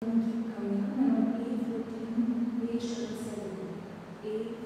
गीत गावया number A14 page 37 A14.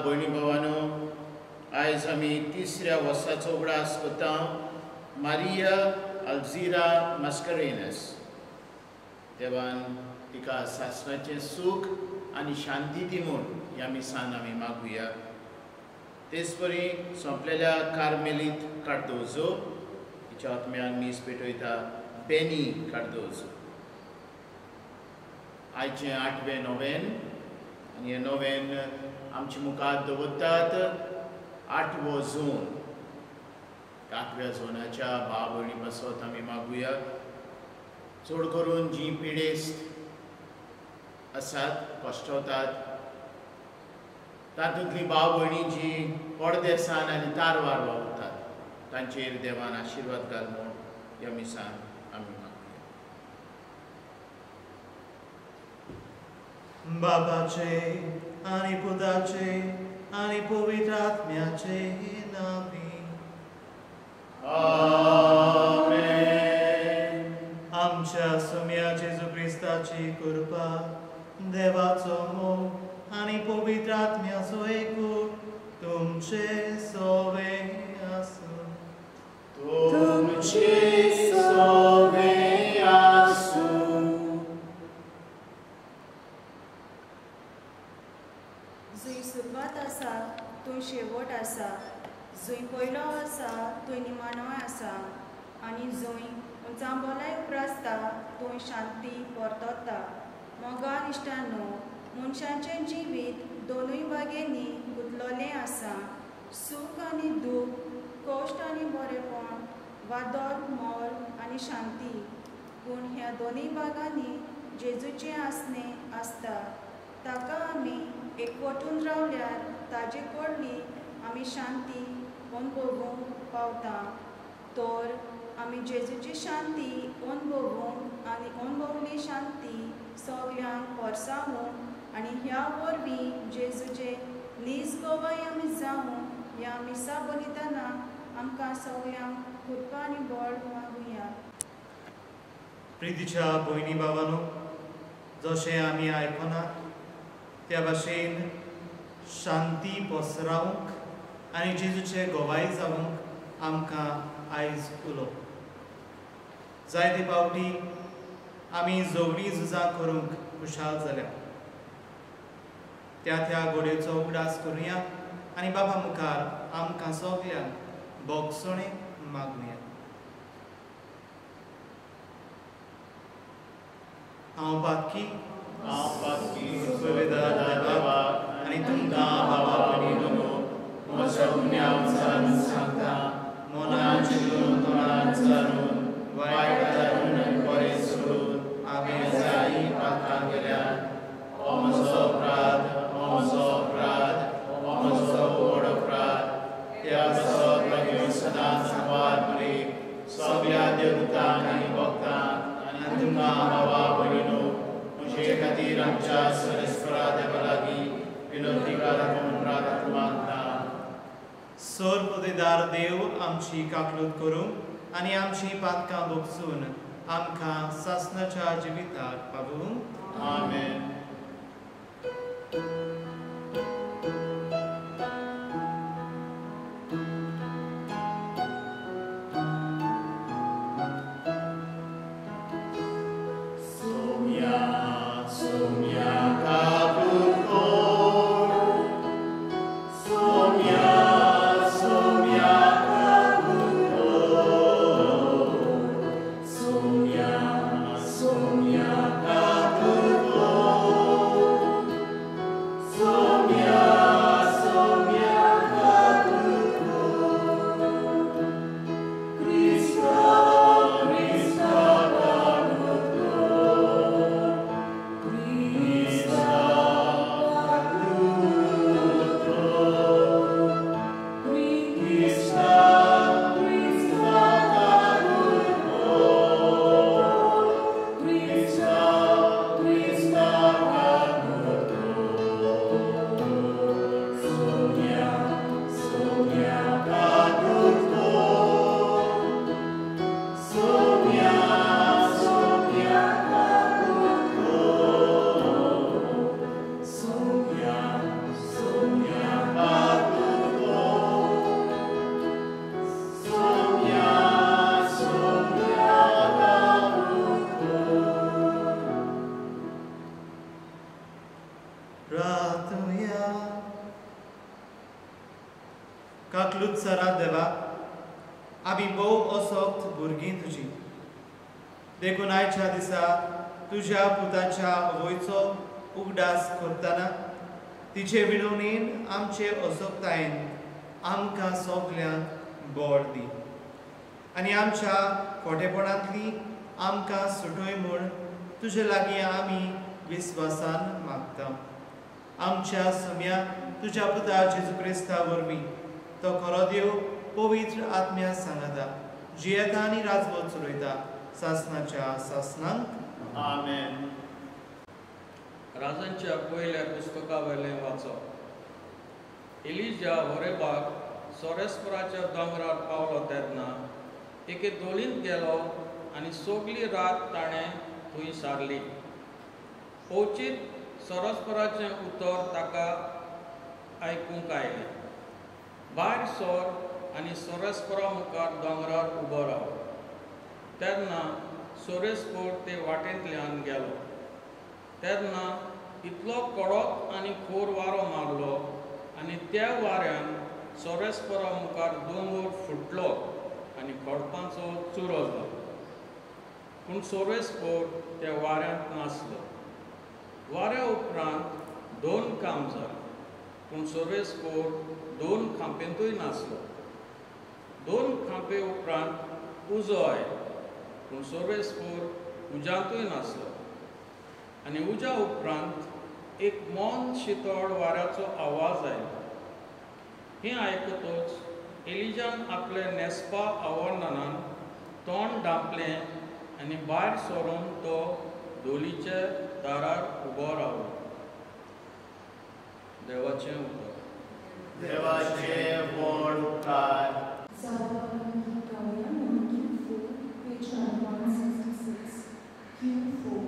भयणी भावानो, आयज आमी तिसऱ्या वर्साचो उगडास करता मारिया अल्झिरा मास्करेनस. देवान तिका सासणाचें सूख आनी शांती दी म्हूण ह्या मिसान आमी मागुया. तेच परी सोंपलेल्या कार्मेलीत कार्दोजो हिच्या आत्म्यान मीस पेटयता बेनी कार्दोजो. आयचें आठवें नोवेन आनी हें नोवेन आमचे मुखार दवरतात आठवो झोन. आठव्या झोनाच्या भाव भयणी पासत आमी मागुया. चड करून जी पिडेस्त आसात, कश्टवतात, तातूंतली भाव भयणी जी पडदेसान आनी तारवार वावुरतात तांचेर देवान आशिर्वाद घाल म्हूण ह्या मिसान आमी मागुया. बाबाचे आनी पुताचे आनी पवित्र आत्म्याचे नांवी आमेन. आमच्या सोम्या जेजू क्रिस्ताची कृपा, देवाचो मोग आनी पवित्र आत्म्याचो एकूट तुमचे सोवे आसूं. तुमचे सोवे आसूं. जंय सुरवात आसा थंय शेवट आसा, जंय पयलो आसा थंय निमाणोय आसा, आनी जंय उंचांबोलाय उप्रासता थंय शांती परतता. मोगान इश्टानो, मनशाचें जिवीत दोनूय बागेंनी गुंतलोलें आसा. सूख आनी दूख, कश्ट आनी बरेपण, वादळ, मोल आनी शांती, पूण ह्या दोनूय भागांनी जेजूचें आसणें आसता. ताका आमी एकवटून रावल्यार ताजे कडली आमी शांती अनुभवूंक पावता. तर आमी जेजूची शांती अनुभवूंक आनी अनुभवली शांती सगल्यांक पोरसावूंक आनी ह्या वरवीं जेजूचे नीज गवाय आमी जावूंक ह्या मिसा बलिदाना आमकां सगल्यांक कृपा आनी बळ मागुया. प्रितीच्या भयणी भावानो, जशें आमी आयकना त्या भाशेन शांती पसरावंक आनी जेजूचे गवाय जावंक आमकां आयज उलो. जायते फावटी आमी झगडीं झुजां करूंक खुशाल जाल्या. त्या त्या घोडयेचो उगडास करुया आनी बाबा मुखार आमकां सगल्यांक भोगसणें मागुया. हांव पातकी देवाक आनी तुमकां बाबा भयणीनो म्हज्या गुन्यांवान सांगता, मनान चिंतून, तोंडान चालून, वायट धरून आनी बरें सोडून हांवें जायतीं पातकां केल्यांत. हो म्हजो अपराध, हो म्हजो अपराध, हो म्हजो व्हड अपराध. त्या पासत लागीं सदांच सांवार मरेक सगल्या देवतांक आनी भक्तांक आनी तुमकां बाबा भयणीनो म्हजे खातीर आमच्या सर्वेस्परा देवा लागीं विनंती करात म्हूण प्रार्थना मागता. सर्वदेदार देव आमची काकलूत करूं आनी आमची पातकां भोगसून आमकां सासणाच्या जिविताक पावूं. आमेन. रातुया. काकलूत सरा देवा, आमी भोव असोक्त भुरगीं तुजी, देखून आयच्या दिसा तुज्या पुताच्या आवयचो उगडास करतना तिचे विनवणेन आमचे असोक्तायेन आमकां सगल्यांक बळ दी आनी आमच्या खोटेपणांतली आमकां सुटय म्हूण तुजे लागीं आमी विस्वासान मागता. आमच्या सम्या तुज्या पुता जेजू क्रिस्ता वरवीं तो खरो देव पवित्र आत्म्या सांगता जियेता आनी राजवट चलयता सासनाच्या सासनांक. आमेन. राजांच्या पयल्या पुस्तका वयलें वाचप. एलिजा होरेबाक सोरेस्पराच्या दोंगरार पावलो तेन्ना एके दोलींत गेलो आनी सगली रात ताणें थंय सारली. अवचीत सोरस्पराचें उतर ताका आयकूंक आयलें. भायर सर आनी सोरेस्परा मुखार दोंगरार उबो राव. तेन्ना सोरेस्पोर ते वाटेंतल्यान गेलो. तेन्ना इतलो कडक आनी खोर वारो मारलो आनी त्या वाऱ्यान सोरेस्परा मुखार दोंगर फुटलो आनी खडपांचो चुरो जालो. पूण सोरेस्पोर त्या वाऱ्यांत नासलो. वाऱ्या उपरांत दोन काम जाले, पूण सोरेस्पोर दोन खांपेंतूय नासलो. दोन खांपे उपरांत उजो आयलो, पूण सोरेस्पोर उज्यांतूय नासलो. आनी उज्या उपरांत एक मौन शितळ वाऱ्याचो आवाज आयलो. हें आयकतच एलिजान आपले न्हेसपा आवर्णनान तोंड धांपलें आनी भायर सरून तो धोलीच्या दारार उबो रावलो. देवाचें उतर. देवाचे व्हड उपकार. Q4, page number 166, Q4.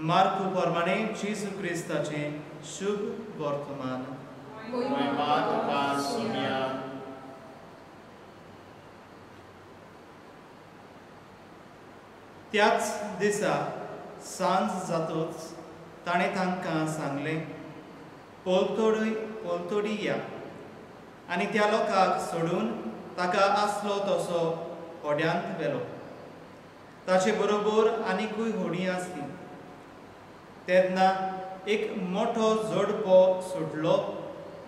मार्कू प्रमाणे जेजू क्रिस्ताचें शुभ वर्तमान. महिमा तुका सुम्या. त्याच दिसा सांज जातूच ताणें तांकां सांगलें, पोलतोडी या। आनी त्या लोकांक सोडून ताका आसलो तसो होड्यांत व्हेलो। ताचे बरोबर आनिकूय होडी आसली। तेन्ना एक मोठो जोडपो सुटलो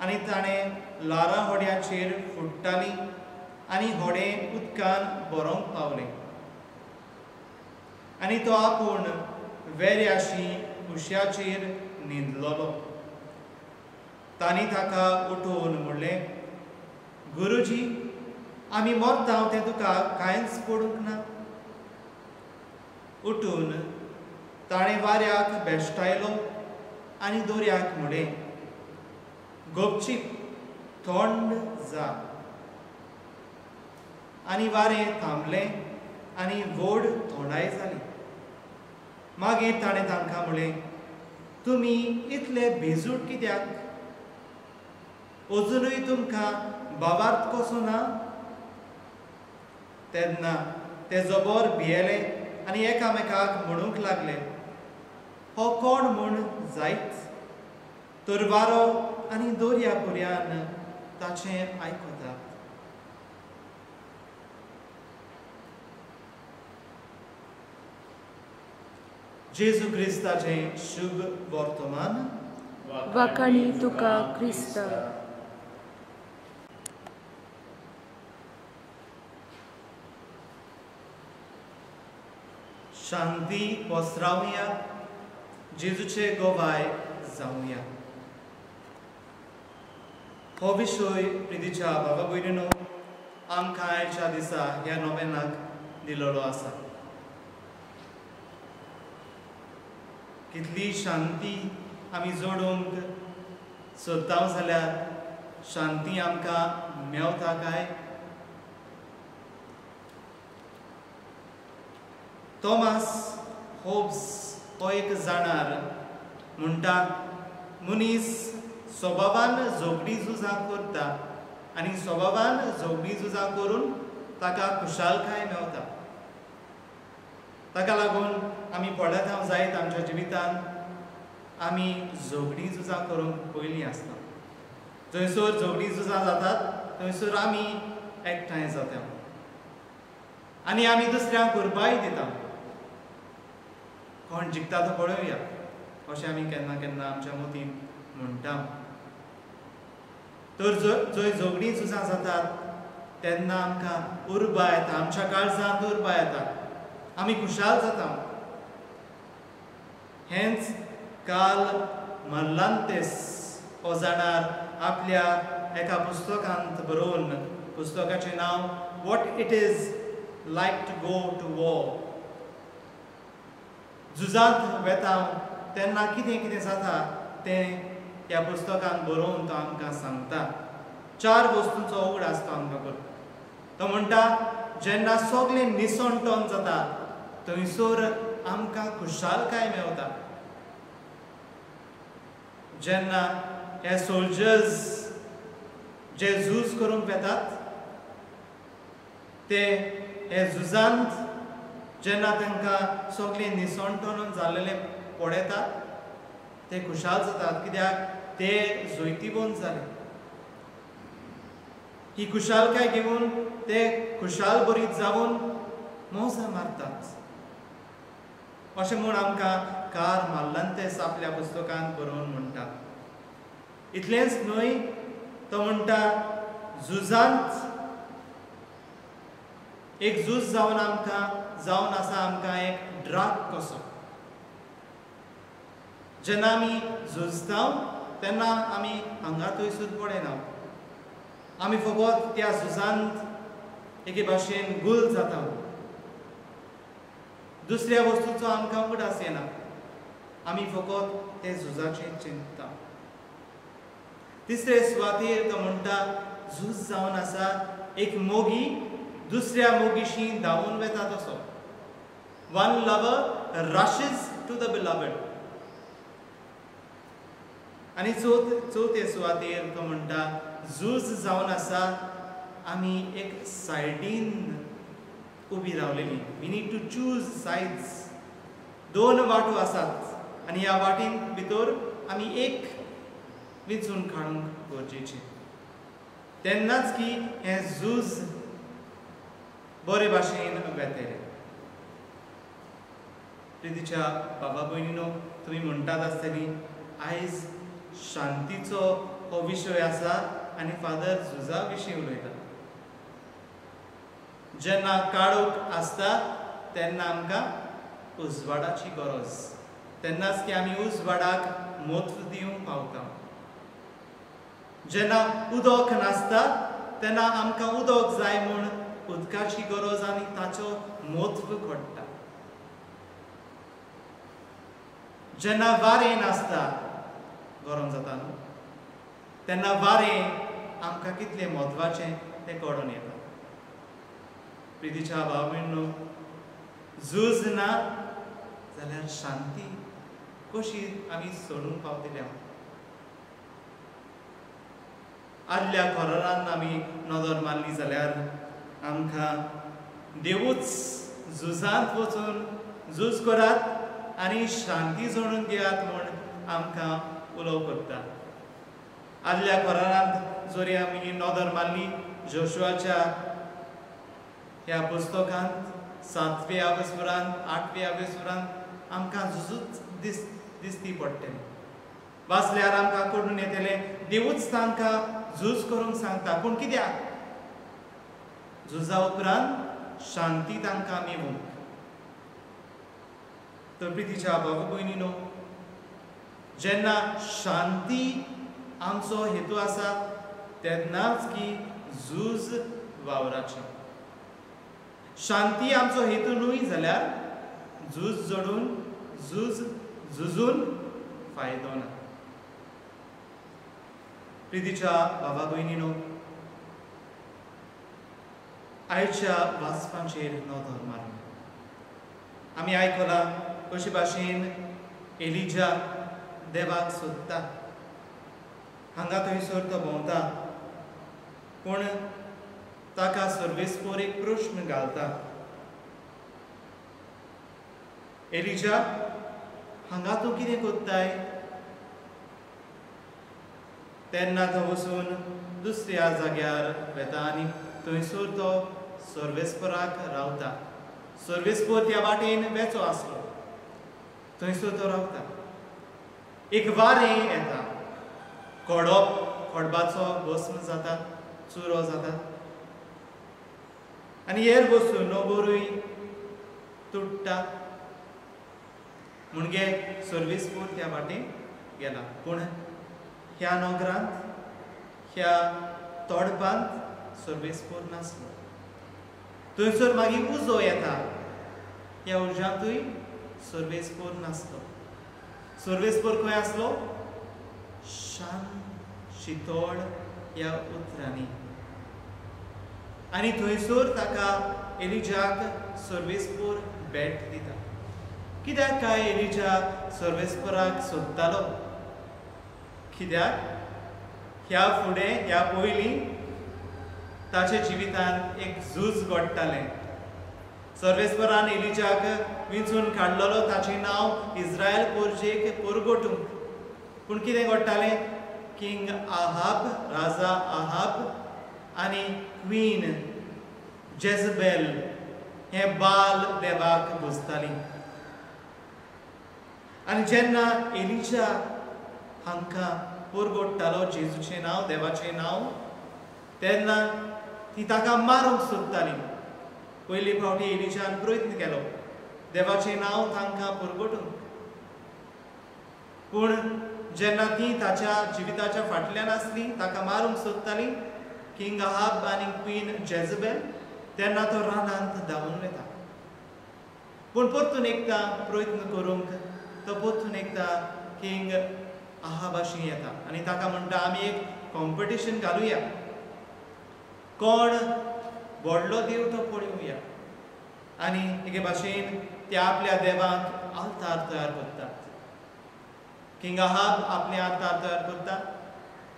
आनी ताणें ल्हारां होड्याचेर फुट्टालीं आनी होडें उदकान भरोंक पावलें। आनी तो आपूण वेऱ्याशी उश्याचेर न्हिदलोलो। तांणी ताका उठोवन म्हणलें, गुरुजी, आमी मरता तें तुका कांयच पडूंक ना। उठून ताणें वाऱ्याक बेश्टायलो आनी दर्याक म्हणलें, गपचीप थंड जा। आनी वारें थांबलें आनी व्हड थंडाय जाली। मागीर ताणें तांकां म्हणलें, तुमी इतले बेजूट कित्याक? अजुनूय तुमकां बाबार्थ कसो ना? तेन्ना ते जबर भियेले आनी एकामेकाक म्हणूंक लागले, हो कोण म्हूण जायत तर वारो आनी दर्या पुर्यान ताचें आयकतात। जेजू क्रिस्ताचें शुभ वर्तमान। वाखाणी तुका क्रिस्ता। शांती पसरावया, जेजूचे गवाय जावया। हो विशय प्रितीच्या बाबा भयणीनो आमकां आयच्या दिसा ह्या नोवेनाक दिलेलो आसा। कितली शांती आमी जोडूंक सोदता जाल्यार शांती आमकां मेवता काय? थॉमस होब्स हो एक जाणार म्हणटा, मनीस स्वभावान झगडी झुजां करता आनी स्वभावान झगडी झुजां करून ताका खुशालकाय मेवता। ताका लागून आमी पळयता जायत आमच्या जिवितांत आमी झगडी झुजां करूंक पयलीं आसता। जंयसर झगडी झुजां जातात थंयसर आमी एकठांय जाता आनी आमी दुसऱ्यांक उर्बाय दिता। कोण जिखता तो पळोवया अशें आमी केन्ना केन्ना आमच्या मतीन म्हणटा। तर जंय झगडीं झुजां जातात तेन्ना आमकां उर्बा येता, आमच्या काळजांत उर्बा येता, आमी खुशाल जाता। हेंच काल मर्लांतेस हो जाणार आपल्या एका पुस्तकांत बरोवन, पुस्तकाचें नांव what it is like to go to war. झुजांत वेता तेन्ना कितें कितें जाता तें ह्या पुस्तकांत बरोवन तो आमकां सांगता। चार वस्तूंचो उगडास तो आमकां करता। तो म्हणटा, जेन्ना सगळें निसणटोन जाता थंयसर आमकां खुशालकाय मेवता। जेन्ना हे सोल्जर्स जे झूज करूंक वेतात ते हे झुजांत जेन्ना तांकां सगळें निसणटोन जाल्लें पळयतात ते खुशाल जातात, कित्याक ते जैतिवंत जाले। ही खुशालकाय घेवन ते खुशाल बरीत जावन मोजा मारतात अशें म्हूण आमकां कार माल्लांतेस आपल्या पुस्तकांत बरोवन म्हणटा। इतलेंच न्हय, तो म्हणटा झुजांत एक झूज जावन आमकां जावन आसा आमकां एक ड्राग कसो। जेन्ना आमी झुजता तेन्ना आमी हांगा थंयसर पळयना, आमी फकत त्या झुजांत एके भाशेन गुल जाता। दुसऱ्या वस्तूचो आमकां उगडास येना, आमी फकत ते झुजाचें चिंतता। तिसरे सुवातेर तो म्हणटा, झूज जावन आसा एक मोगी दुसऱ्या मोगीशी धांवून वेता तसो। One lover rushes to the beloved. आनी चवथे सुवातेर तो म्हणटा, झूज जावन आसा आमी एक सायडीन उबी रावलेली. We need to choose sides. दोन वाटो आसात आनी ह्या वाटीन भितर आमी एक विंचून काडूंक गरजेचें. तेन्नाच की हें झूज बरे भाशेन वेतलें. प्रितीच्या बाबा भयणीनो, तुमी म्हणटात आसतली आयज शांतीचो हो विशय आसा आनी फादर झुजा विशीं उलयता. जेन्ना काळोख आसता तेन्ना आमकां उजवाडाची गरज, तेन्नाच की आमी उजवाडाक म्हत्व दिवंक पावता. जेन्ना उदक नासता तेन्ना आमकां उदक जाय म्हूण उदकाची गरज आनी ताचो म्हत्व घडटा. जेन्ना वारें नासता, गरम जाता न्हू, तेन्ना वारें आमकां कितलें म्हत्वाचें तें कळून येता. प्रितीच्या भाव भयणीनो, झूज ना जाल्यार शांती कशी आमी सोडूंक पावतले? आदल्या कोरारान आमी नदर मारली जाल्यार आमकां देवूच झुजांत वचून झूज करात आनी शांती जोडून घेयात म्हूण आमकां उलोव करता. आदल्या कोरारांत जरी आमी नदर मारली जोशुआच्या ह्या पुस्तकांत 7व्या अवेसुरांत 8व्या अवेसुरांत आमकां झुजूच दिसती पडटलें. वाचल्यार आमकां कळून येतलें देवूच तांकां झूज करूंक सांगता. पूण कित्याक? झुजा उपरांत शांती तांकां मेळूंक. तर प्रितीच्या बाबा भयणीनो, जेन्ना शांती आमचो हेतू आसा तेन्नाच की झूज वावराचें. शांती आमचो हेतू न्हय जाल्यार झूज जोडून झूज झुजून फायदो ना. प्रितीच्या बाबा भयणीनो, आयच्या वाचपांचेर नदर मारून आमी आयकलां कशे भाशेन एलिजा देवाक सोदता, हांगा थंयसर तो भोंवता, पूण ताका सर्वेस्पोर एक प्रश्न घालता, एलिजा हांगा तूं कितें करताय? तेन्ना तो वचून दुसऱ्या जाग्यार वेता आनी थंयसर तो सर्वेस्पराक रावता. सर्वेस्पोर त्या वाटेन वेचो आसलो, थंयसर तो रावता. एक वारें येता, खडप खडबाचो भस्म जाता, चुरो जाता आनी हेर वस्तू नोबोरूय तुट्टा. म्हणजे सर्वेस्पोर त्या वाटेन गेला, पूण ह्या नगरांत ह्या तोडपांत सर्वेस्पोर नासलो. थंयसर मागीर उजो येता, ह्या उज्यांतूय सर्वेस्पोर नासलो. सर्वेस्पोर खंय आसलो? शांत शितोळ ह्या उतरांनी. आनी थंयसर ताका एलिजाक सर्वेस्पोर भेट दिता. कित्याक काय एलिजा सर्वेस्पोराक सोदतालो? कित्याक ह्या फुडें ह्या पयलीं ताच्या जिवितांत एक झूज घडटालें. सर्वेस्परान एलिजाक विंचून काडलेलो ताचें नांव इस्रायल पोरजेक परगटूंक. पूण कितें घडटालें? किंग आहाब, राजा आहाब आनी क्वीन जेजबेल हे बाल देवाक पुजतालीं. आनी जेन्ना एलिजा हांकां परगटतालो जेजूचें नांव, देवाचें नांव, तेन्ना ती ताका मारूंक सोदताली. पयले फावटी एलिजान प्रयत्न केलो देवाचें नांव तांकां परगटूंक, पूण जेन्ना ती ताच्या जिविताच्या फाटल्यान आसली, ताका मारूंक सोदताली किंग आहाब आनी क्वीन जेजबेल, तेन्ना तो रानांत धांवून वता. पूण परतून एकदां प्रयत्न करूंक तो परतून एकदां किंग आहाबाशी येता आनी ताका म्हणटा, आमी एक कॉम्पिटिशन घालुया, कोण व्हडलो देव तो पळोवया. आनी एके भाशेन ते आपल्या देवाक आल्तार तयार करतात. किंग आहाब आपले आल्तार तयार करता,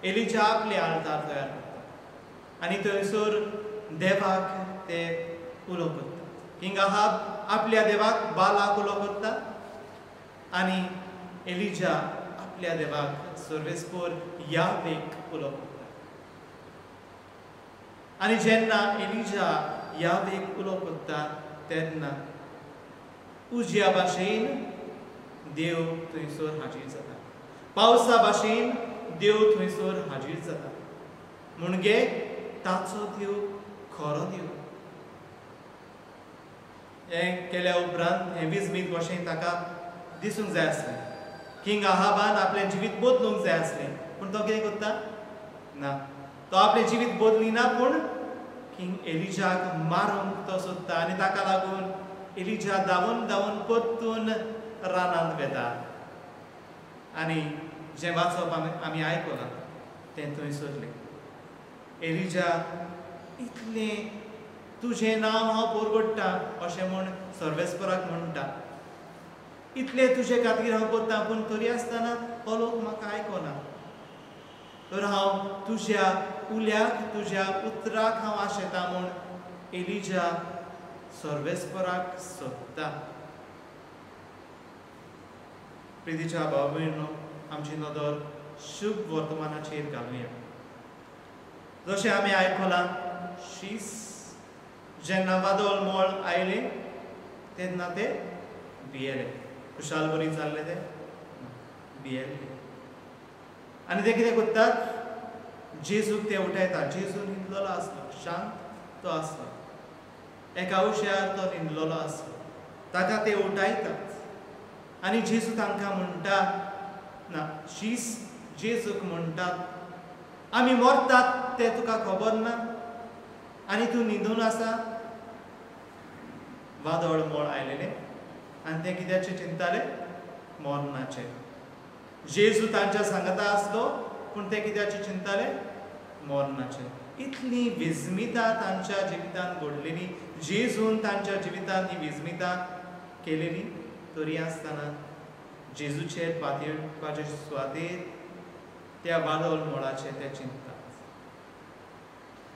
एलिजा आपले आल्तार तयार करता आनी थंयसर देवाक ते उलो करतात. किंग आहाब आपल्या देवाक बालाक उलो करता आनी एलिजा आपल्या देवाक सर्वेस्पोर यावेक उलो करता. आनी जेन्ना एलिजा यावेक उलो करता तेन्ना उज्या भाशेन देव थंयसर हाजीर जाता, पावसा भाशेन देव थंयसर हाजीर जाता. म्हणजे ताचो देव खरो देव. हें केल्या उपरांत हें विजमीत कशें ताका दिसूंक जाय आसलें. किंग आहाबान आपलें जिवीत बदलूंक जाय आसलें, पूण तो कितें करता ना, तो आपलें जिवीत बदलिना, पूण किंग एलिजाक मारूंक तो सोदता आनी ताका लागून एलिजा धांवून धांवून परतून रानांत वेता. आनी जें वाचप आमी आयकलां तें थंय सोदलें. एलिजा इतलें तुजें नांव हांव परगट्टा अशें म्हूण सर्वेस्पराक म्हणटा, इतलें तुजे खातीर हांव करता, पूण तरी आसतना हो लोक म्हाका आयकना, तर हांव तुज्या उल्याक तुज्या उतराक हांव आशेता म्हूण एलिजा सर्वेस्पराक सोदता. प्रितीच्या भाव भयणो, आमची नदर शुभ वर्तमानाचेर घालुया. जशें आमी आयकलां, शीस जेन्ना वादळ मोळ आयलें तेन्ना ते भियेले. खुशाल बरी जाल्ले ते भियेल्ले. आनी ते कितें करतात, जेजूक ते उठयतात. जेजू न्हिदलेलो आसलो, शांत तो आसलो, एका उश्यार तो न्हिदलेलो आसलो. ताका ते उठयतात आनी जेजू तांकां म्हणटा ना, शीस जेजूक म्हणटात, आमी मरतात तें तुका खबर ना आनी तूं न्हिदून आसा. वादळ मोळ आयलेलें आनी ते कित्याचें चिंताले, मरणाचें. जेजू तांच्या सांगाता आसलो, पूण ते कित्याचें चिंताले, मरणाचें. इतली विस्मिता तांच्या जिवितांत घडलेली, जेजून तांच्या जिवितांत ही विस्मिता केलेली, तरी आसतना जेजूचेर पातयेवपाचे सुवातेर त्या वादळ मोळाचे ते चिंततात.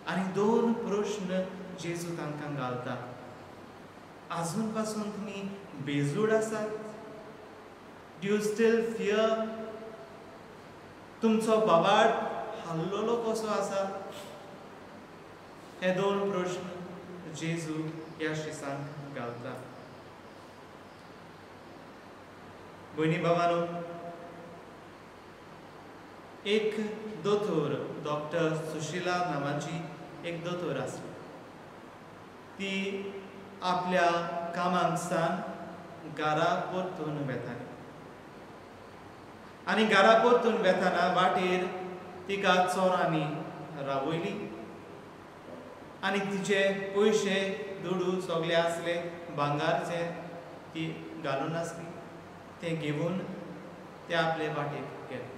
आनी दोन प्रश्न जेजू तांकां घालता, आजून पासून तुमी बेजूड आसात? Do you still fear? तुमचो बाबाट हाल्लोलो कसो आसा? हे दोन प्रश्न जेजू ह्या शिसांक घालता. भयणी बाबानो, एक दोतोर, डॉक्टर सुशीला नांवाची एक दोतोर आसली. ती आपल्या कामाक सान घरा परतून वेताली आनी घरा परतून वेताना वाटेर तिका चोरांनी रावयली आनी तिचे पयशे दुडू सगळे आसले, भांगारचे ती घालून आसली, ते घेवन ते आपले वाटेक गेले.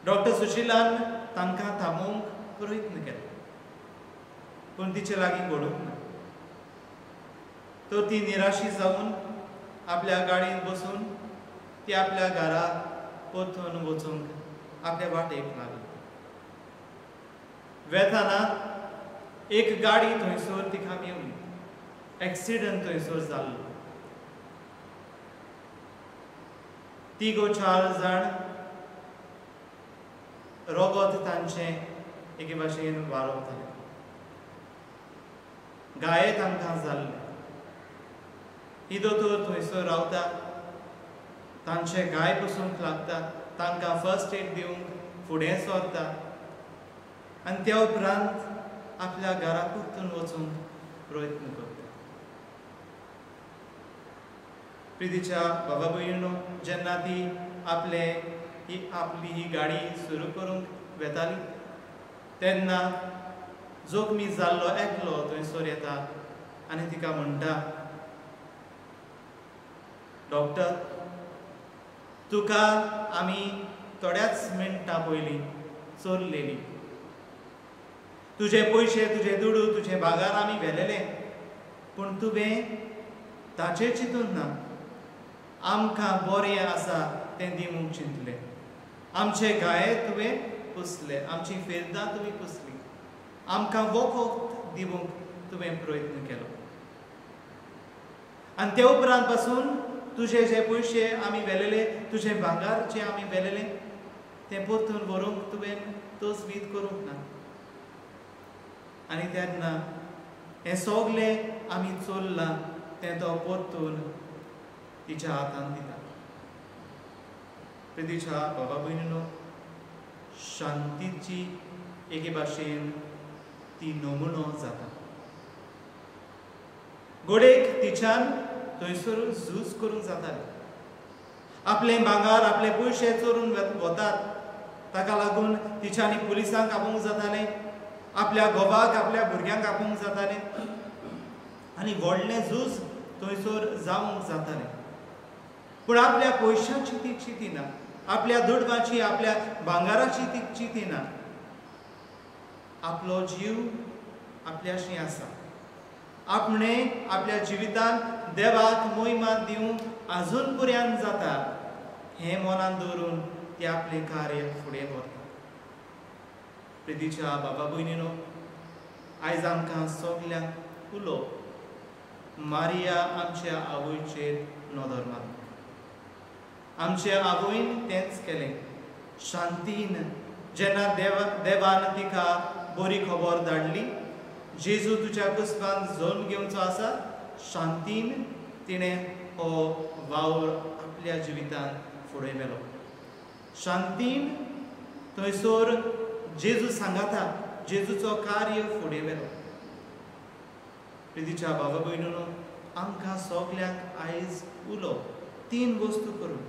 डॉक्टर सुशीलान तांकां थांबोवंक प्रयत्न केलो, पूण तिचे लागीं घडूंक ना. तर ती निराशी जावन आपल्या गाडयेंत बसून ती आपल्या घरा परतून वचूंक आपल्या वाटेक लागली. वेताना एक गाडी थंयसर तिका मेवली, एक्सिडंट थंयसर जाल्लो. तिगो चार जाण रोगत तांचें एके भाशेन वारोवताले, गाये तांकां जाल्ले. ही दोतोर थंयसर रावता, तांचे गाय बसूंक लागता, तांकां फर्स्ट एड दिवंक फुडें सरता आनी त्या उपरांत आपल्या घरा परतून वचूंक प्रयत्न करता. प्रितीच्या बाबा भयणो, जेन्ना ती आपले आपली ही गाडी सुरू करूंक वेताली तेन्ना जोखमी जाल्लो एकलो थंयसर येता आनी तिका म्हणटा, डॉक्टर, तुका आमी थोड्याच मिनटां पयलीं चोरलेली, तुजे पयशे, तुजे दुडू, तुजे भागार आमी व्हेलेले, पूण तुवें ताचेर चिंतून ना, आमकां बरें आसा तें दिवंक चिंतलें, आमचे गाये तुवें पुसले, आमची फिरदां तुवें पुसली, आमकां वखद दिवंक तुवें प्रयत्न केलो आनी ते उपरांत पासून तुजे जे पयशे आमी व्हेलेले, तुजें भांगर जें आमी व्हेलेलें तें परतून व्हरूंक तुवें तजवीज करूंक ना. आनी तेन्ना हें सगलें आमी चोरलां तें तो परतून तिच्या हातान दिता. प्रितीच्या बाबा भयणीनो, शांतीची एके भाशेन ती नमुनो जाता. गोडेक तिच्यान थंयसर झूज करूंक जातालें. आपलें भांगर आपले पयशे चोरून वतात ताका लागून तिच्यांनी पुलिसांक आपोवंक जातालें, आपल्या घोवाक आपल्या भुरग्यांक आपोवंक जातालें आनी व्हडलें झूज थंयसर जावंक जातालें. पूण आपल्या पयशांची ती चिंतिना, आपल्या दुडवाची आपल्या भांगराची ती चिंतिना. आपलो जीव आपल्याशी आसा, आपणे आपल्या जिवितांत देवाक मोहिमा दिवंक आजून पर्यंत जाता हें मनान दवरून ती आपलें कार्य फुडें व्हरता. प्रितीच्या बाबा भयणीनो, आयज आमकां सगल्यांक उलो मारिया आमच्या आवयचेर नदर मारता. आमच्या आवयन तेंच केलें. शांतीन जेन्ना देवान तिका बरी खबर धाडली, जेजू तुज्या कुसपान जल्म घेवचो आसा, शांतीन तिणें हो वावर आपल्या जिवितांत फुडें व्हेलो. शांतीन थंयसर जेजू सांगाता जेजूचो कार्य फुडें व्हेलो. प्रितीच्या बाबा भयणीनो, आमकां सगल्यांक आयज उलो तीन वस्तू करूंक.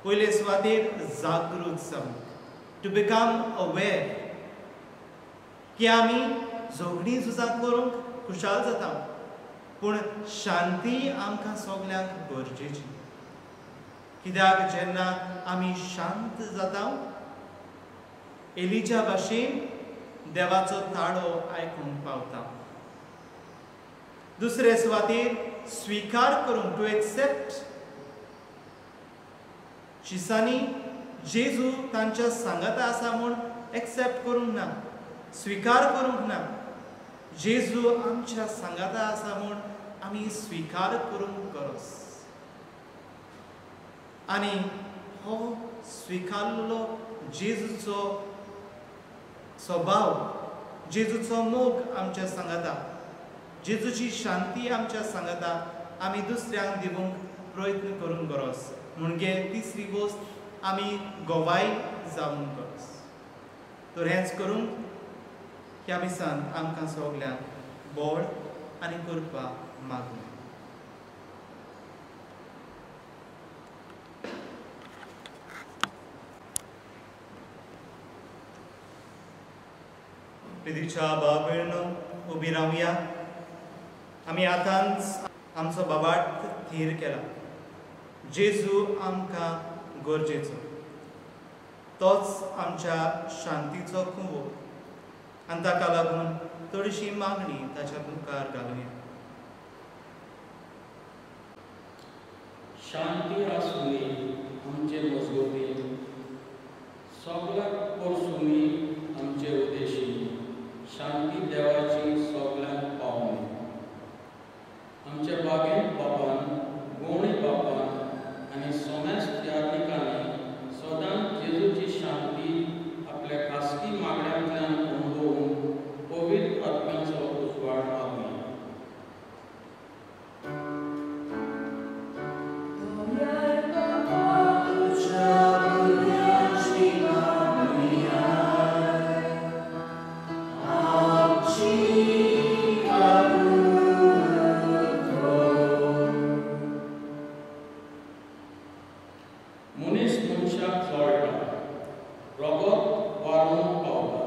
पयले सुवातेर जागृत जावंक, टू बिकम अवेर की आमी झगडीं झुजां करूंक खुशाल जाता, पूण शांती आमकां सगल्यांक गरजेची. कित्याक जेन्ना आमी शांत जाता एलिजा भाशेन देवाचो ताळो आयकूंक पावता. दुसरे सुवातेर स्विकार करूंक, टू एक्सेप्ट. शिसांनी जेजू तांच्या सांगाता आसा म्हूण एक्सेप्ट करूंक ना, स्विकार करूंक ना. जेजू आमच्या सांगाता आसा म्हूण आमी स्विकार करूंक गरज. आनी हो स्विकारलो जेजूचो स्वभाव, जेजूचो मोग आमच्या सांगाता, जेजूची शांती आमच्या सांगाता आमी दुसऱ्यांक दिवंक प्रयत्न करूंक गरज. म्हणजे तिसरी गोश्ट आमी गोवाय जावंक गरज. तर हेंच करूंक ह्या मिसान आमकां सगल्यांक बळ आनी कृपा मागूं. प्रितीच्या बाबा उबी रावया. आमी आतांच आमचो बाबाट थीर केला. जेजू आमकां गरजेचो, तोच आमच्या शांतीचो कुंवो आनी ताका लागून थोडीशी मागणी ताच्या मुखार घालुया. शांती आसुनी आमचे मजगती, सगल्याक परसुनी आमचे उद्देशी, शांती देवाची सगल्यांक पावनी. आमच्या बागेंत बापान, गोवणी बापान आनी सोमेस्त यात्रिकांनी सदांच जेजूची शांती आपल्या खासगी मागण्यांतल्यान अणभवून पवित्र आत्म्याचो उजवाड मागली. मनीस मनशाक चोळटा, रगत वारूंक पावता,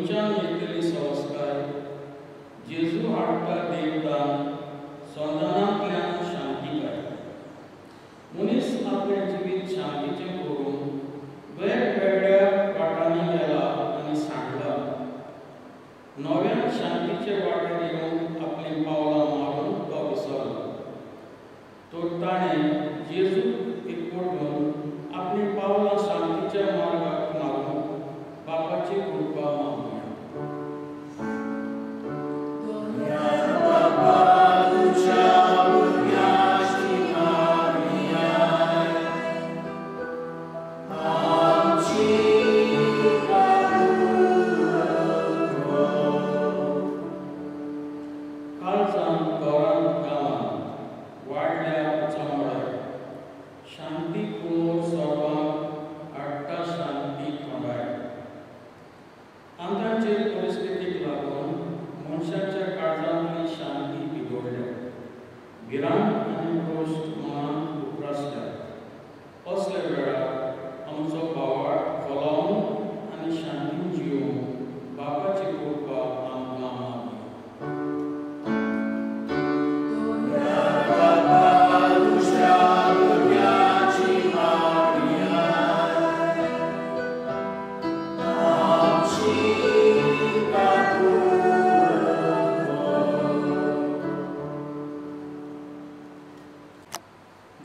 थंयच्यान येतली संस्कार जेजू हाडटा देवदान संदानांतल्यान शांतिकाय. मनीस आपलें जिवीत शांतीचें करून वेगवेगळ्या वाटांनी गेला आनी सांडला. नव्यान शांतीचे वाटेर येवन आपलीं पावलां मारून तो विसरलो. तर ताणें जेजूक एकवटून आपलीं पावलां शांतीच्या मार्गाक मारून बापाची कृपा मागूया.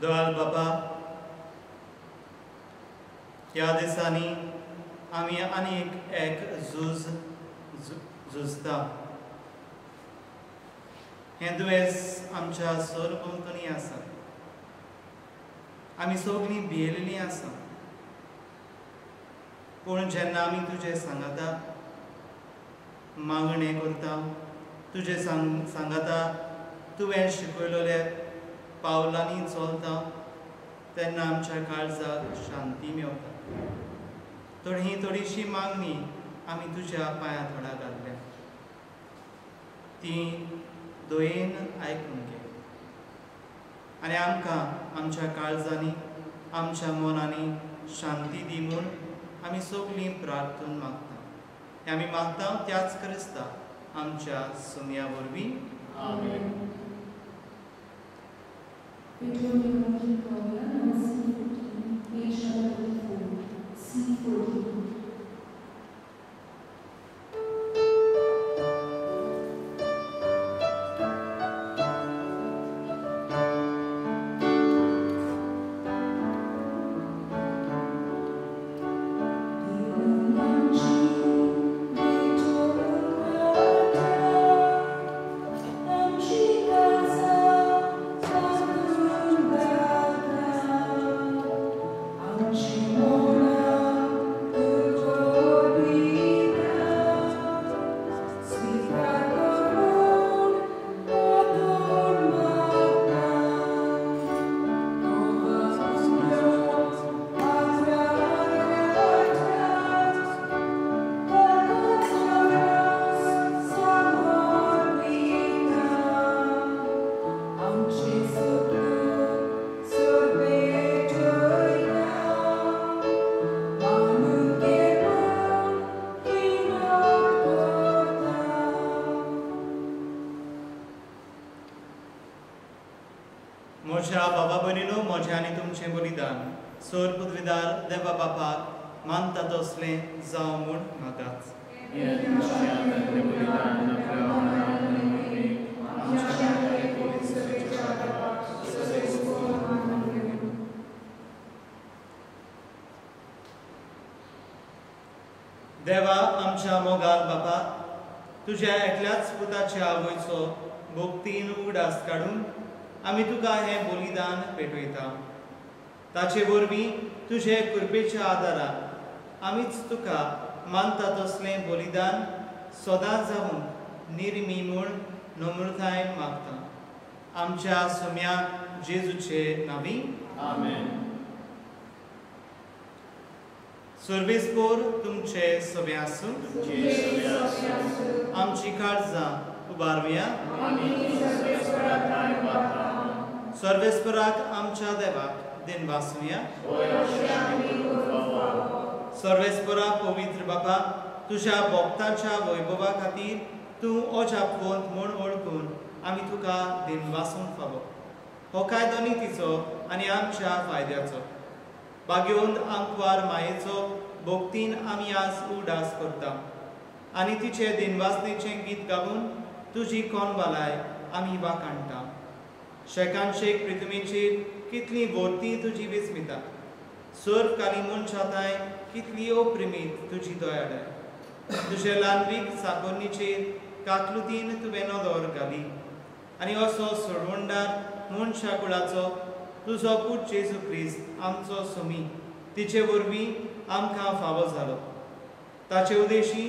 दयाळ बाबा, ह्या दिसांनी आमी आनीक एक झूज झुजता. हें दुयेंस आमच्या सरभोंवतणी आसा. आमी सगळीं भियेल्लीं आसा. पूण जेन्ना आमी तुजें सांगाता मागणें करता, तुजें सांगाता तुवें शिकयलेल्या पावलांनी चलता, तेन्ना आमच्या काळजाक शांती मेवता. तर ही थोडीशी मागणी आमी तुज्या पांया थोडा घातल्या, ती दयेन आयकून घे आनी आमकां आमच्या काळजांनी आमच्या मनांनी शांती दी म्हूण आमी सगळीं प्रार्थना मागता. हें आमी मागता त्याच क्रिस्ता आमच्या सुमया वरवीं. आमेन. Victoria Choir, number C14, page number 34, C14. म्हज्या बाबा भयणीनो, म्हजें आनी तुमचें बलिदान सर पृथ्वीदार देवा बापाक मानता तसलें जावं म्हूण मागाच. देवा आमच्या मोगाल बापा, तुज्या एकल्याच पुताच्या आवयचो भक्तीन उगडास काडून आमी तुका हें बलिदान पेटयता. ताचे वरवीं तुजे कृपेच्या आदारान आमीच तुका मानता तसलें बलिदान सदां जावंक निर्मी म्हूण नम्रतायेन मागता. आमच्या सुम्या जेजूचे नांवी. आमेन. सर्वेस्पोर तुमचे सगळे आसूं. आमची काळजां उबारुया. सर्वेस्पराक आमच्या देवाक दिन वासुया. सर्वेस्परा पवित्र बाबा, तुज्या भक्तांच्या वैभवा खातीर तूं अजापवंत म्हूण वळखून आमी तुका दिनवासूंक फावो। हो कायदो नितीचो आनी आमच्या फायद्याचो। भाग्यवंत आंकवार मायेचो भक्तीन आमी आज उडास करता आनी तिचे दिनवासनेचें गीत गावन तुजी कोनवालाय आमी वाखाणटा। शेकानशेक पृथ्वीचेर कितली वर्ती तुजी विस्मिता, सर्वकाली मनशाताय कितली अप्रिमीत तुजी दयाळाय। तुजे ल्हानवीक साकोरनीचेर काकलुतीन तुवें नदर घाली आनी असो सोडवणदार मनशा कुळाचो तुजो पूत जेजू क्रिस्त आमचो समी तिचे वरवीं आमकां फावो जालो। ताचे उदेशी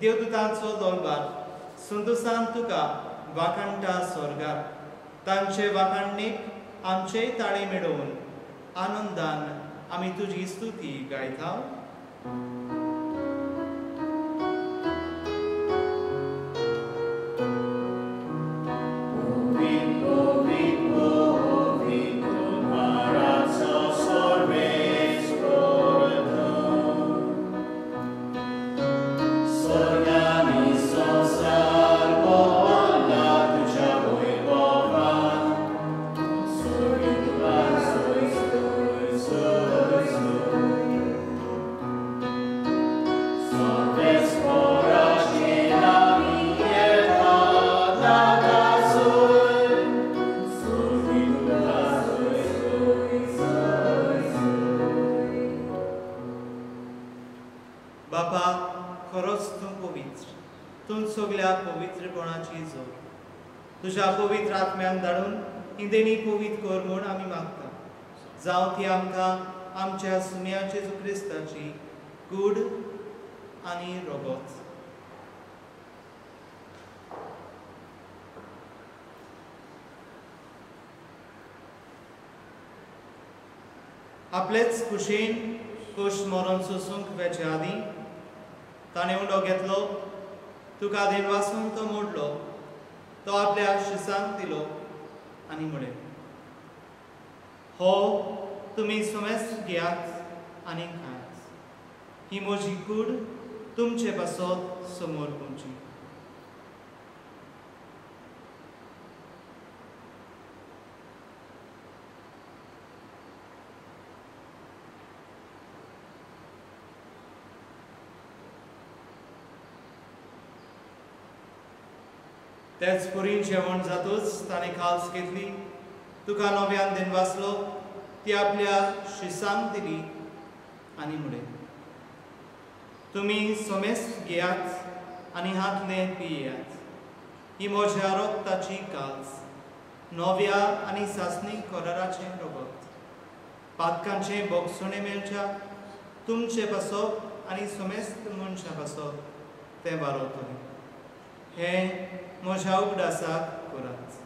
देवदूतांचो दलबार संतोसान तुका वाखाणटा स्वर्गार। तांचे वाखाणणेक आमचेय ताळे मेळोवन आनंदान आमी तुजी स्तुती गायता। तुज्या पवित्र आत्म्यान धाडून ही देणी पवित्र कर म्हूण आमी मागता। जावं ती आमकां आमच्या सुम्या जेजू क्रिस्ताची कूड आनी रोगोत। आपलेच कुशीन कोश मरण सोसूंक वेचे आदीं ताणें उंडो घेतलो, तुका दिनवासून तो मोडलो, तो आपल्या शिसांक दिलो आनी म्हळें, हो तुमी सुमेस्त घेयात आनी खायात, ही म्हजी कूड तुमचे पासत समोर पडची। तेच पुरीन जेवण जातूच ताणें खाल्स घेतली, तुका नव्यान दिनवासलो, ती आपल्या शिसांक दिली आनी म्हळें, तुमी समेस्त घेयात आनी हातलें पियात, ही म्हज्या रक्ताची काल्स, नव्या आनी सासणी कराराचें रगत, पातकांचें बोगसुणें मेळच्या तुमचे पासत आनी समेस्त मनशां पासत तें वारवतलें। हें म्हज्या उगडासाक करात।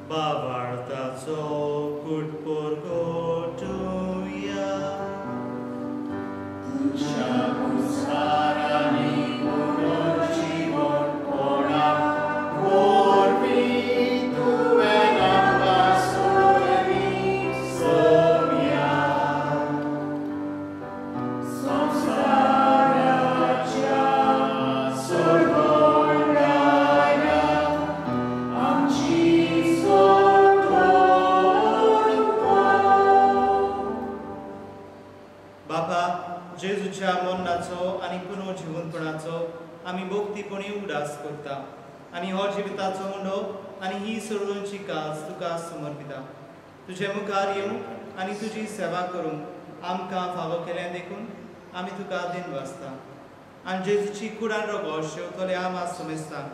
बाबार्थाचो कुटपोर गोटुया आमी भक्तीपणी उडास करता आनी हो जिविताचो मुंडो आनी ही सोडोवची काज तुका समर्पिता। तुजे मुखार येवंक आनी तुजी सेवा करूंक आमकां फावो केलें देखून आमी तुका दिनवासता आनी जेजूची कुडान रोगो शेवतल्या आमा समेस्तांक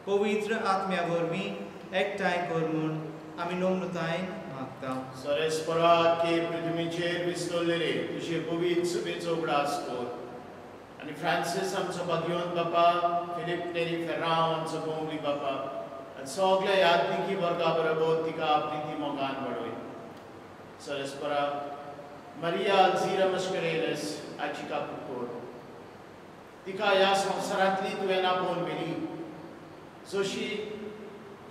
पवित्र आत्म्या वरवीं एकठांय कर म्हूण आमी नम्रतायेन मागता। सरेस्परा के पृथ्वीचेर विसरलेले तुजे पवित्र सभेचो उगडास कर आनी फ्रांसीस आमचो भाग्यवंत बापा, फिलीप नेरी फेर्रांव आमचो बोंगली बापा आनी सगल्या यादनिकी वर्गा बरोबर तिका आपली ती मोगान वाडय। सरेस्परा मारिया अल्झिरा मस्करेनस हाची काकूट कर. तिका ह्या संवसारांतली तुवें आपोवन मेली, जशी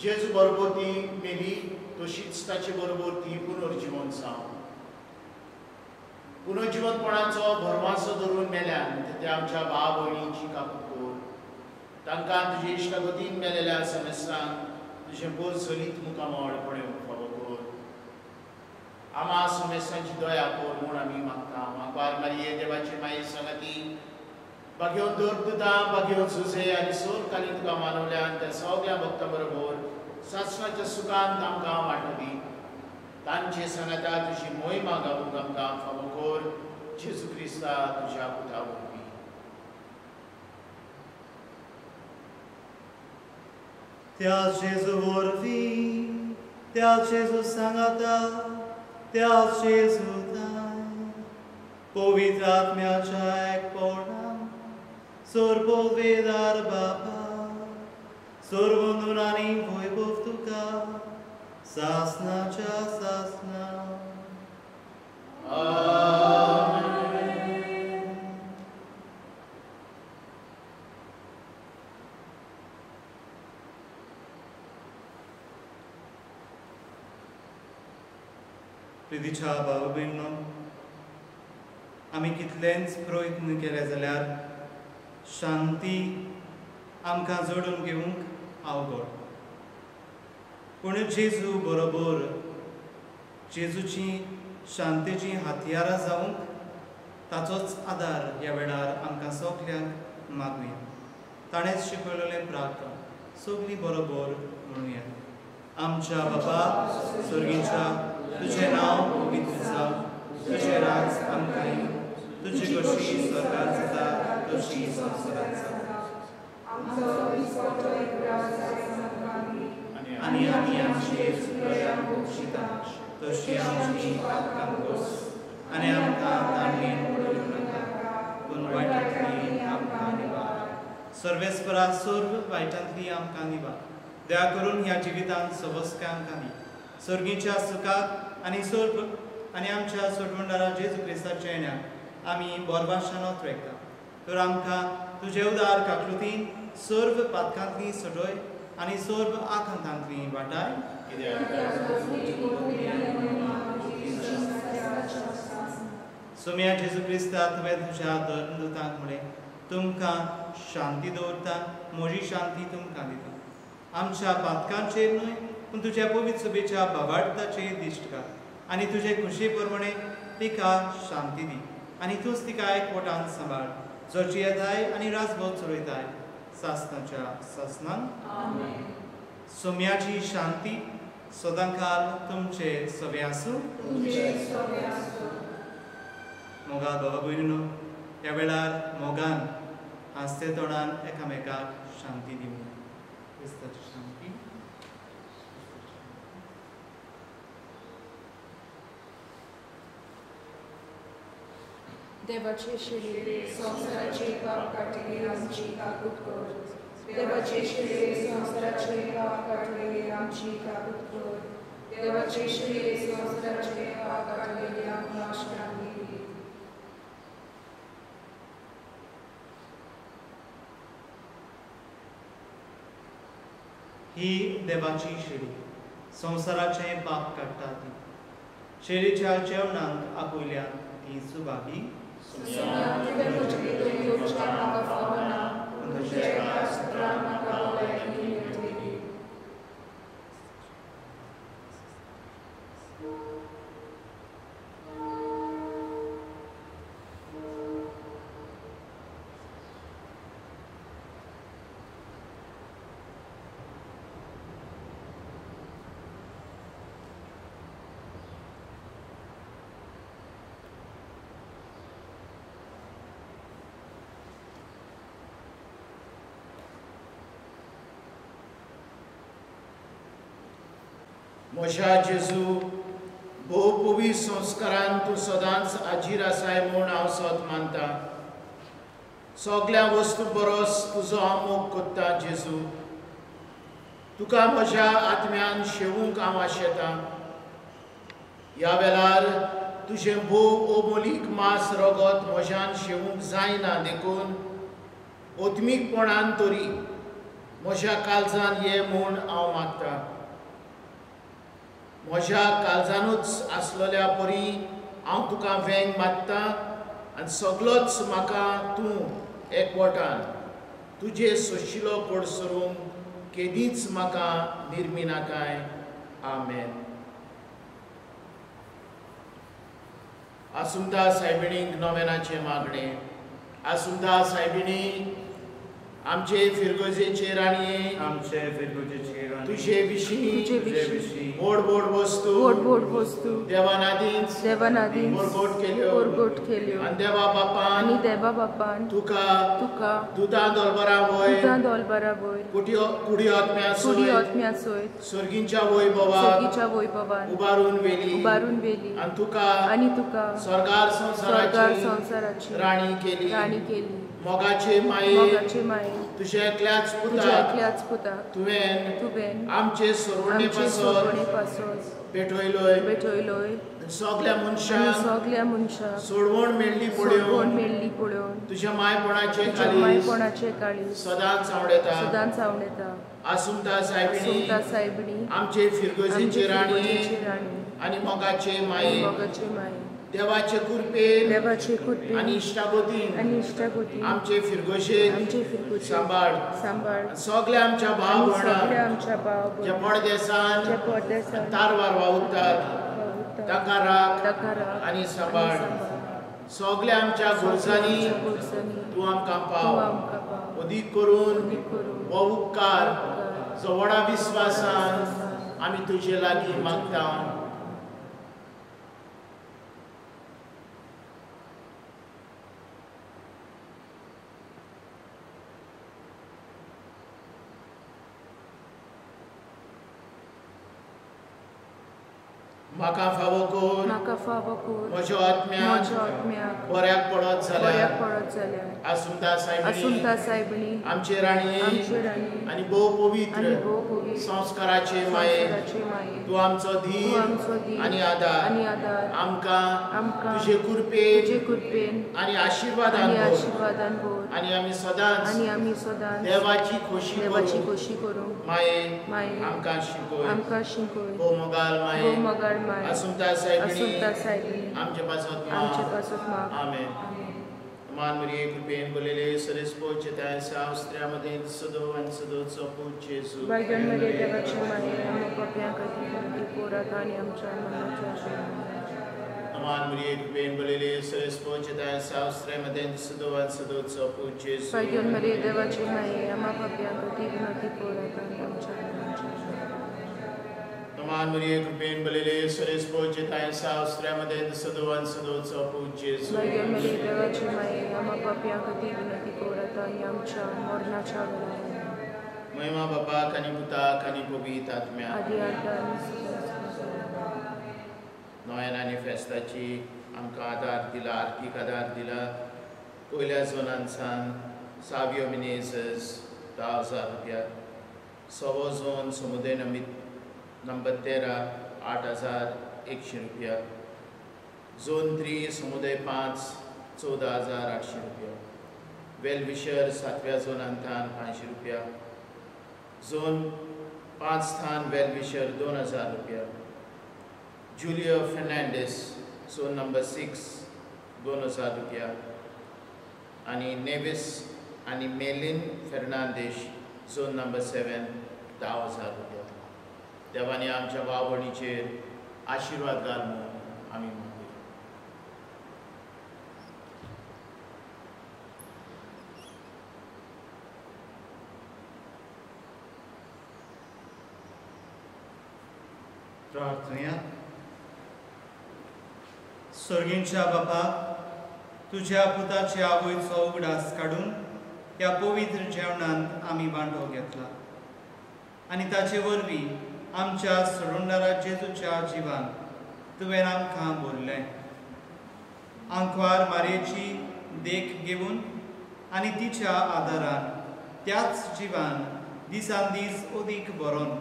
जेजू बरोबर ती मेली तशीच ताचे बरोबर ती पुनर्जिवन जावं. पुनर्जिवनपणाचो भरवासो धरून मेल्यान त्या आमच्या भाव भयणींची काकूट कर. तांकां तुजे इश्टागतीन मेलेल्या समेस्तांक तुजें बोर चलीत मुखामळ पळोवंक फावो कर. आमा समेस्तांची दया कर म्हूण आमी मागता. मागपार मारिये देवाची माये सांगाती बागेवन दुर्दुता बागेवन जुजे आनी सोर काली तुका मानवल्यान त्या सगळ्या भक्ता बरोबर सासणाच्या सुखान तांकां वांटो दी. तांचे सांगाता तुजी मोहिमा गावूंक आमकां फावो कर. जेजू क्रिस्ता तुज्या पुता वरवीं. त्या जेजू वरवीं, त्या जेजू सांगाता, त्या जेजू पवित्र आत्म्याच्या एकपणान सर्ववेदार बापा सर्वंदून आनी वैभव तुका सासनाच्या सासना. प्रितीच्या भाव भयणींनो, आमी कितलेंच प्रयत्न केले जाल्यार शांती आमकां जोडून घेवंक अवघड. पूण जेजू बरोबर जेजूची शांतेची हत्यारां जावंक ताचोच आदार ह्या वेळार आमकां सगल्यांक मागुया. ताणेंच शिकयलेलें प्रार्थना सगळीं बरोबर म्हणुया. आमच्या बाबा स्वर्गीच्या, तुझें नांव पवित्र जावं, तुझें राज आमकां येवं, तुजी कशी स्वर्गांत जाता तशी संवसारांत जाता. आनी आमी आमचे चुकल्यांक भोगशिता तशी आमची पातकां भोगस, आनी आमकां ताणें उडोवं नाका, पूण वायटांतली आमकां निवार. सर्वेस्परा सर्व वायटांतली आमकां निवार. दया करून ह्या जिवितांत सवस्काय आमकां दी. सर्गीच्या सुखाक आनी सर्व आनी आमच्या सोडवणदारा जेजू क्रिस्ताच्या येण्याक आमी बोरभाशान ओतरेकता. तर आमकां तुजे उदार काकृतीन सर्व पातकांतली सडय आनी सर्व आकांतांतली वाटाय. सोम्या जेजू क्रिस्ता, तुवें तुज्या धर्मदूतांक म्हळें, तुमकां शांती दवरता, म्हजी शांती तुमकां दिता. आमच्या पातकांचेर न्हय पूण तुज्या पवित्र सभेच्या भावार्थाचेर दिश्ट घाल आनी तुजे खुशे प्रमाणे तिका शांती दी आनी तूंच तिका एकवटान सांबाळ, जो जियेताय आनी राजभोग चलयताय सासनाच्या सासनान. सोम्याची शांती सदांकाल तुमचे सवे आसूं. मोगाल बाबा भयणीनो, ह्या वेळार मोगान हांसते तोंडान एकामेकाक शांती दिवया. क्रिस्ताची शांती. देवाचे शरीर संवसाराचे पाप काडटले आमची काकूट कर. देवाचे शरीर संवसाराचे पाप काडटले आमची काकूट कर. देवाचे शरीर संवसाराचे पाप काडटले आमकां शांती दी. ही देवाची शेळी संवसाराचें पाप काडटा ती. शेळीच्या जेवणाक आपयल्या ती सुभागी. म्हज्या जेजू, भोव पवित्र संस्कारान तूं सदांच हाजीर आसाय म्हूण हांव सत मानता. सगल्या वस्तू परस तुजो हांव मोग कोत्ता जेजू. तुका म्हज्या आत्म्यान शेवूंक हांव आशेतां. ह्या वेळार तुजें भोव ओबोलीक मांस रगत म्हज्यान शेवूंक जायना देखून ओत्मीकपणान तरी म्हज्या काळजान ये म्हूण हांव मागता। म्हज्या काळजानूच आसलेल्या परी हांव तुका वेंग मागता आनी सगळोच म्हाका तूं एकवटान तुजे सोशिलो कडसरूंक केदींच म्हाका निर्मिनाकाय। आमेन। आसुंदा सायबिणीक नोवेनाचें मागणें। आसुंदा सायबिणी आमचे फिरगोजेचे राणये, आमचे फिरगोजेचे राणये, तुजे विशीं व्हड व्हड वस्तू, व्हड व्हड वस्तू देवानादींच, देवानादींच परगट केल्यो, परगट केल्यो आनी देवा बापान, आनी देवा बापान तुका, तुका दुतां दोलबरा वयर, दुतां दोलबरा वयर कुडी आत्म्या कुडी आत्म्या सयत सर्गीच्या वैभवान, सर्गीच्या वैभवान उबारून व्हेली, उबारून व्हेली आनी तुका, आनी तुका स्वर्गार स्वर्गार संवसाराची संवसाराची राणी केली, राणी केली। मोगाचे माये, मोगाचे माये, तुझ्या एकल्याच तुझ्या पुताक, एकल्याच पुताक तुवें, तुवें आमचे सोडवणे आमचे सोडवणे पासत पेटयलोय, पेटयलोय सगळ्या मनशांक, सगळ्या मनशांक सोडवण मेळ्ळी सोडवण पळोवन मेळ्ळी पळोवन तुझ्या मायपणाचे तुझ्या काळीज मायपणाचे काळीज सदांच आवडता, सदांच आवडता। आसुंदा सायबिणी, आसुंदा सायबिणी, आमचे फिरगोजेचे आमचे राणी फिरगोजेचे राणी आनी मोगाचे माये, मोगाचे माये, देवाचे कृपेन, देवाचे कृपेन आनी इश्टागतीन, आनी इश्टागतीन आमचे फिरगोजेक आमचे फिरगोजेक सांबाळ, सांबाळ। सगळ्या आमच्या भाव आनी सगळ्या भयणांक आमच्या भाव जे भयणांक परदेसान जे परदेसान तारवार वावुरतात वावुरतात तांकां राख तांकां राख आनी सांबाळ। सांबाळ। सगळ्या आमच्या गरजांनी गरजांनी तूं आमकां तूं पाव, आमकां पाव, अदीक करून अदीक करून हो उपकार जो व्हडा विस्वासान आमी तुजे लागीं मागता। म्हाका फावो कर, म्हाका फावो कर, म्हज्या आत्म्याक, म्हज्या आत्म्याक बऱ्याक पडत जाल्यार, बऱ्याक पडत जाल्यार आसुंदा सायबिणी, आसुंदा सायबिणी, आमचे राणये आमचे राणी आनी भोव पवित्र आनी भोव पवित्र संस्काराचे माये, संस्काराचे माये, तूं आमचो तूं धीर आमचो धीर आनी आदार, आनी आदार, आमकां, आमकां तुजे कृपेन, तुजे कृपेन आनी आशिर्वादान आनी भर, आशिर्वादान भर, आनी आमी सदांच, आनी आमी सदांच देवाची खोशी देवाची करूंक खोशी करूंक माये माये आमकां शिकय। आमकां शिकय। भोव मोगाल माये, भोव मोगाळ माये, आसुंदा सायबिणी, आसुंदा सायबिणी, आमचे पासत आमचे माग। पासत माग। आमेन। आमेन। मान मरिये कृपेन बोलेले सरेस पोचताय सावस्त्र्यामध्ये सदो आणि सदोचो पूत जेजू। बायगण मरिये देवाची माये, आम्हा पाप्यां खातीर विनंती कर आतां आनी आमच्या मरणाच्या वेळार। मान मरिये कृपेन बोलेले सरेस पोचताय सावस्त्र्यामध्ये सदो आणि सदोचो पूत जेजू। बायगण मरिये देवाची माये, आम्हा पाप्यां खातीर विनंती कर आतां आनी आमच्या मरणाच्या वेळार। मान मरिये कृपेन बोलेले सरेस पोचताय सावस्त्र्यामध्ये सदो आणि सदोचो पूत जेजू। बायगण मरिये देवाची माये, आम्हा पाप्यां खातीर विनंती कर आतां आनी आमच्या मरणाच्या वेळार। महिमा बापाक आनी पुताक आनी पवित्र आत्म्याक, आदी आतां आनी सदांच। नोयन आनी फेस्ताची आमकां आदार दिला, आर्थीक आदार दिला। पयल्या झोनांतसान सावियो मिनेझस 10,000 रुपया, सवो झोन समुदय नंबर 13 8,100 रुपया, झोन 3 समुदय 5 14,800 रुपया, वेलविशर 7व्या झोनांतल्यान 500 रुपया, झोन 5 थान वेलविशर 2,000 रुपया, जुलियो फेर्नांडीस झोन नंबर 6 2,000 रुपया आनी नेविस आनी मेलिन फेर्नांडीस झोन नंबर 7 10,000 रुपया। देवाने आमच्या भाव भयणीचेर आशिर्वाद घाल म्हणून आमी मागूया। प्रार्थना। सर्गींच्या बापा, तुझ्या पुताच्या आवयचो उगडास काडून ह्या पवित्र जेवणांत आमी वांटो घेतला आनी ताचे वरवीं आमच्या सोडणारा जेजूच्या जिवान तुवें आमकां भरलें। आंकवार मारयेची देख घेवन आनी तिच्या आदारान त्याच जिवान दिसान दीस अदीक बरोवन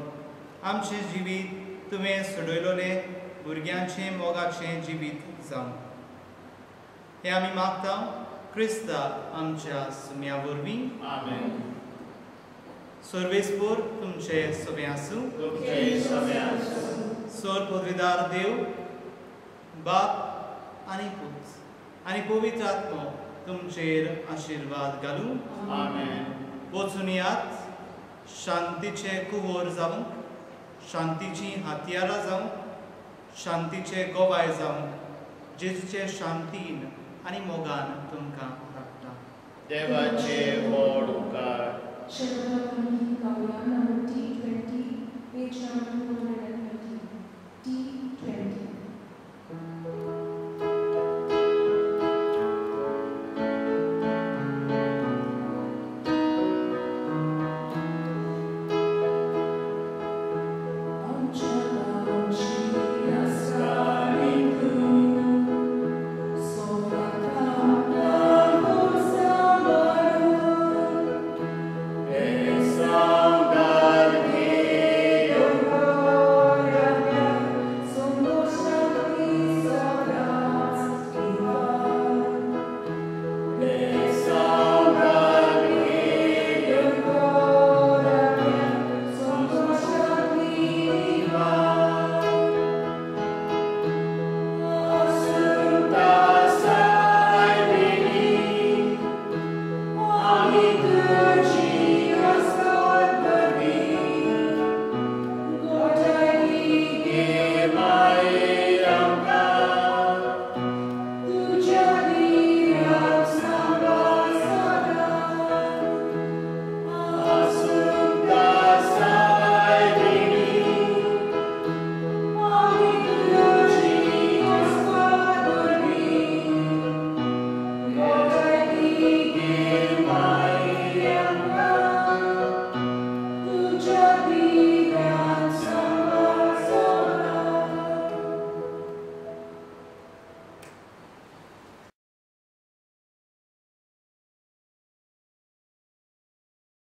आमचें जिवीत तुवें सोडयलोलें भुरग्यांचें मोगाचें जिवीत जावं. हें आमी मागता क्रिस्ता आमच्या सुम्या वरवीं. आमेन. सर्वेस्पोर तुमचे सगळे आसूं. सर पदवीदार देव बाप आनी पूत आनी पवित्र आत्मो तुमचेर आशिर्वाद घालूं. आमेन. वचून यात शांतीचे कुंवर जावंक, शांतीची हत्यारां जावंक, शांतीचे गोवाय जावंक जेजूचे शांतीन आनी मोगान तुमकां धाडटा. देवाचे व्हड उपकार. Number T20, page number 2.